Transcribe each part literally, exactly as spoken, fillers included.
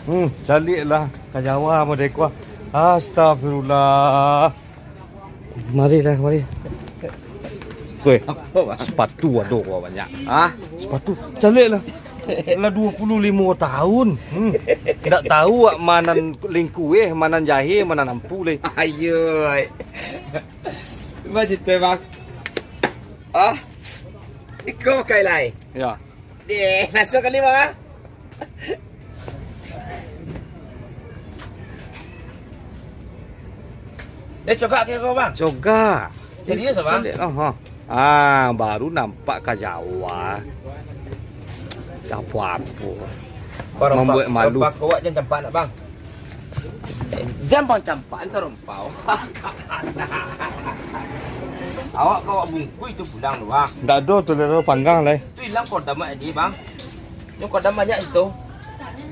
Hmm, caliaklah ka Jawa model ko. Astagfirullah. Marilah, mari. Weh, sepatu ado ko banyak. Ah, sepatu. Caliaklah. Lah dua puluh limo tahun. Hmm. Ndak tahu awak manan lingku eh, manan jahe, manan ampu leh. Ayo. Bang, cerita, Bang. Ah, iko pakai lai. Ya. Deh, langsung kali, Bang, ah. Eh, cogak ke kau, Bang? Cogak. Serius, Bang? Caliak, oh, ha. Ah, baru nampak ka Jawa. Apo-apo. Mambuek malu. Rupa kau awak jan campak nak, Bang. Jan bang campak, antah rumpau. Awak bawa bungkui tu pulang tu, ah. Ndak ado tu, dah panggang lai. Tu ilang kodam tadi, Bang. Nyo kodam banyak situ.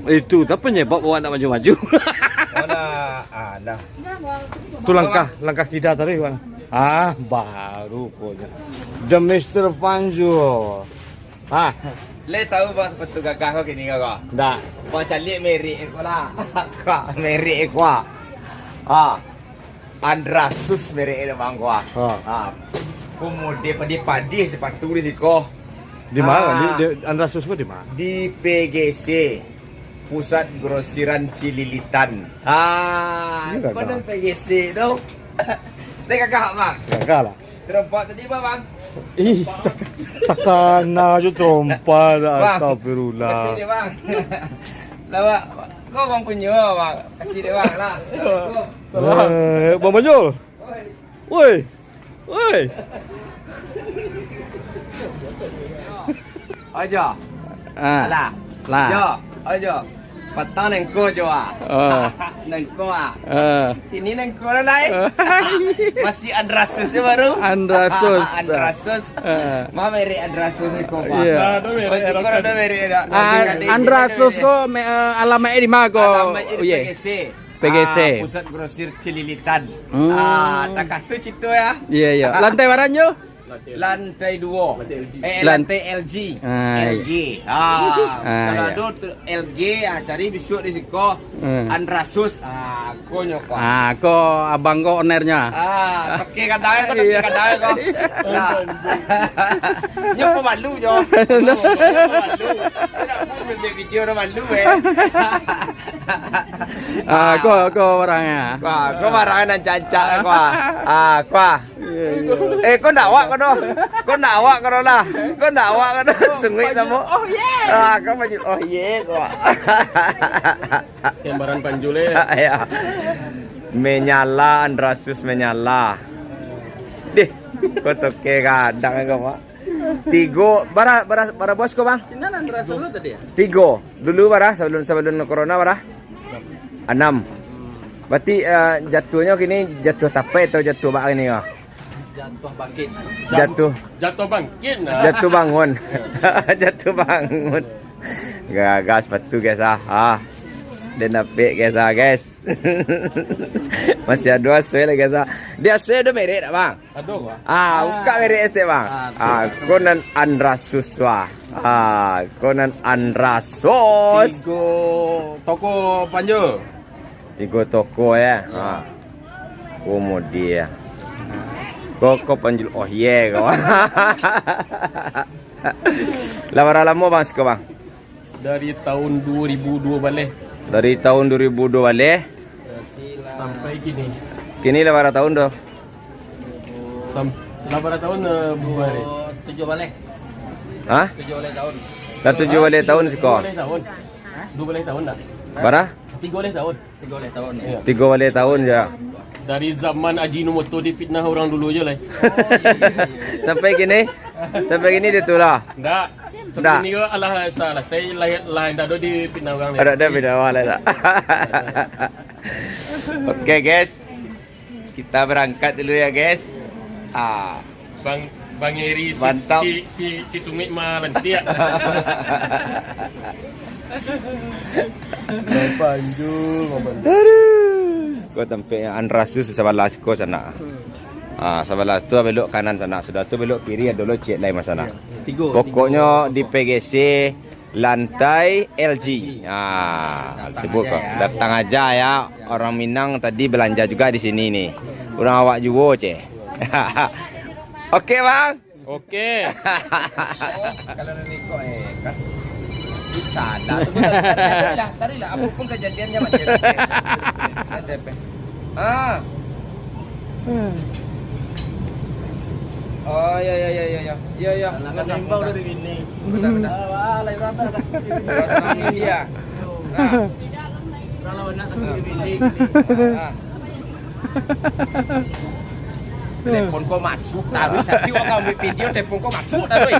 Itu tu penyebab awak ndak maju-maju. Oh, dah. Ah, dah. Tu langkah, langkah kida tadi, Wan. Ah, baru ko. The Mister Panjul. Ha. Le tahu bang sepatu gagah ko kini ko? Ndak. Bang caliak merek ko lah. Ko merek ko. Ha. Andrasus merek ko bang ko. Ha. Ha. Ko model padih-padih sepatu di siko. Di mana? Ha. Di, di Andrasus ko di mana? Di P G C. Pusat Grosiran Cililitan. Ha. Ini gagah. Ko nan P G C tu. Tadi gagah bang. Gagah lah. Terompak tadi, Bang? Ih, tak-, takana jo terompak dah, Bang. Astagfirullah. Kasih dia, Bang. Lah, Bang. Kau Bang punyo, Bang. Kasih dia, Bang, lah. Assalamualaikum. Eh, Bang Bajul. Oi. Woi. Woi. Aja. Ah. Alah. Lah. Jo, aja. Patang nengko jo ah. Ah. Nengko ah. Ah. Ini nengko lah lai. Ah. Masih Andrasus ya baru. Andrasus. Andrasus. Ah. Ma merek Andrasus nengko, Pak. Iya. Masih kau ada merek dah. Ah, Andrasus ko me-, eh, alamatnya di mana ko? Alamatnya di P G C. P G C. Ah, Pusat Grosir Cililitan. Hmm. Ah, takah tu cito ya. Iya, iya. Lantai bara nyo? Lantai duo. Eh, lantai L G. Ah, iya. L G. Ah, kalau ado tu L G, ah, cari bisuak di siko. Hmm. Andrasus. Ah, ko nyo ko. Ah, ko abang ko ownernya. Ah, pakai kadang, pakai kadang ko. Nah. Nyo pemalu jo. Nyo pemalu. Ndak mau buek video dah malu eh. Ah, ko, ko barangnya. Ko, ko barang nan cancak ko. Ah, ko. Iya, iya. Eh, ko ndak awak ko doh. Ko ndak awak ko doh lah. Ko ndak awak ko doh. Sunguik samo. Oh, yeah. Ah, ko Panjul. Oh, yeah, ko. Gambaran Panjul, eh. Ya. Menyala, Andrasus menyala. Dih, ko toke kadang ko, Pak. Tigo, bara, bara, bara bos ko, Bang? Cina nan rasa dulu tadi ya? Tigo. Dulu bara, sabalun, sabalun corona bara? Anam. Berarti, eh, jatuahnyo kini jatuah tapai atau jatuah bak kini ko? Jatuah bangkit. Jatuah. Jatuah bangkit, nah. Jatuah bangun. Jatuah bangun. Gagah sepatu, guys, ah. Ah. Den dapek, guys, ah, guys. Masih ado asoi lai, guys, ah. Di asoi ado merek dak, Bang? Ado, Bang. Ah, buka merek estek, Bang. Ah, ko nan Andrasus, wah. Ah, ko nan Andrasus. Tigo toko Panjul. Tigo toko, ya. Ya. Ah. Kemudian. Ko, ko Panjul, oh, ye, ko. Lah bara lamo, Bang, siko, Bang? Dari tahun dua ribu dua baleh. Dari tahun dua ribu dua baleh. Sampai kini. Kini lah bara tahun tu? Sam-, lah bara tahun, eh, buah ni? Tujuh baleh. Hah? Tujuh baleh tahun. Lah tujuh baleh tahun siko. Dua baleh tahun. Dua baleh tahun dah. Bara? Tigo baleh tahun. Tigo baleh tahun, ya. Tigo baleh tahun, ya. Dari zaman Ajinomoto difitnah orang dulu je lah. Oh, iya, iya, iya, iya. Sampai kini? Sampai kini dia tu lah? Ndak. Ndak. Sampai kini ko alah salah. Saya lah, lah ndak ada difitnah orang ni. Ada, ada fitnah orang lain tak? Oke, guys. Kita berangkat dulu ya, guys. Ah. Bang, Bang Eri, si, mantap. Si, si, si Sungit mah lantik. Bang Panjul, Bang Panjul. Aduh. Ko tampek Andrasus sabalah siko sanak. Ah, sabalah tu belok kanan sanak. Sudah tu belok kiri, ado lo ciek lai mah sanak. Tigo, pokoknyo tigo. Di P G C Lantai L G. Ah, cubo kok. Datang aja ya. Orang Minang tadi belanja juga di sini nih. Urang awak juo, ceh. Oke, Bang. Oke. Kalau nak ikut, eh, kan. Bisa lah. Tunggu, tarik, tarik, tarik lah. Tarik lah. Apa pun kejadiannya, Mak Jero. Ada apa? Ah. Oh, ya, ya, ya, ya, ya. Ya, ya. Anak kan imbau dari bini. Benar, benar. Ah, wah, lain rata lah. Sama dia. Nah. Kalau anak kan dari bini. Ah. Telepon kau masuk taruh, tapi orang ambil video, telepon kau masuk taruh.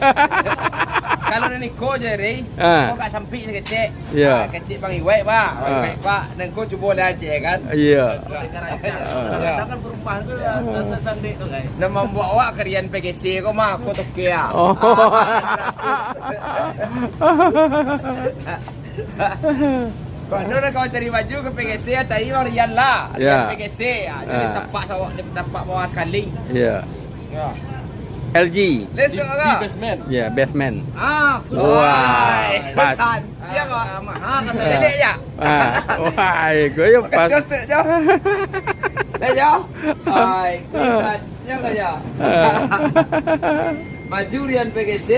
Kalau nak niko je, Rey, Ah. kau agak sampik ni kecek. Ya. Ah, kecek Bang Iwek, Pak. Bang Ah. Iwek, Pak. Dan kau cubo lah, cek, kan? Iya. Ah. Kadang kan perumahan tu rasa sandik tu, kan? Nak mambuek awak karian P G C kau mah, kau toke ah. Oh. Kau nak kau cari baju ke P G C, cari Bang Rian lah. Ya. Rian P G C, ah. Jadi Ah. tapak sawak, tapak bawah sekali. Iya. Ya. L G. Lesok Di, di lah. basement. Ya, basement. Ah, Wah, kuat. pas. Santiang, ah, mahal kan. Ah. Elek ya? Ah, wah, iko yo pas. Costek je. Lek je. Ai, kuat. Nyo ka jo. Ah. Baju Rian P G C.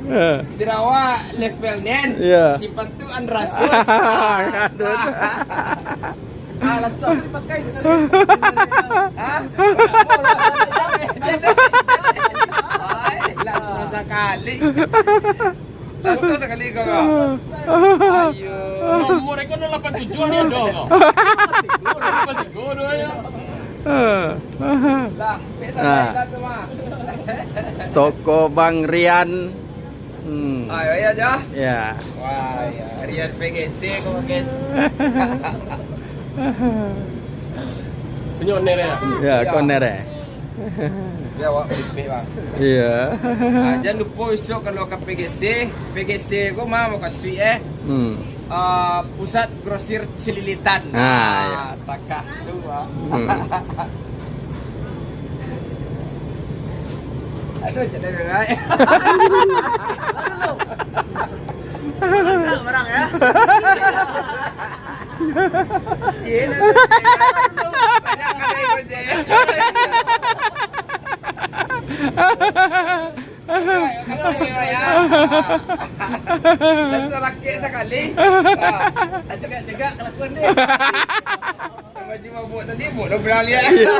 Ah. Sirawa level nen. Ya. Sipatu andrasus. Aduh. Ah, langsung dipakai sekali. Hah? Ai, langsung sakali. Langsung sakali kau, kau. Ayo. Umur kau lapan tujuh ni ado kau. Lapan tujuh dah ya. Lah, biasa Nah. lah tu mah. Toko Bang Rian. Hmm. Ayo, ayo, Jo. Ya. Wah, ya. Rian P G C kau, guys. Punya owner ya? Ya, Iya. owner ya. Ya, awak bibik, Bang. Iya. Ah, jangan lupa besok kalau ke P G C, P G C kau mah mau kasih eh. Hmm. Ah, pusat grosir celilitan. Ah, iya. Ah, takah tu, ah. Hmm. Aduh, jalan berai. Barang ya. Banyak kali gojek. Makasih, Mak, ya. Dah salakik sakali. Ah. Cegak-cegak kelakuan dia. Baju mabuk tadi, buat dua belah liat. Iya.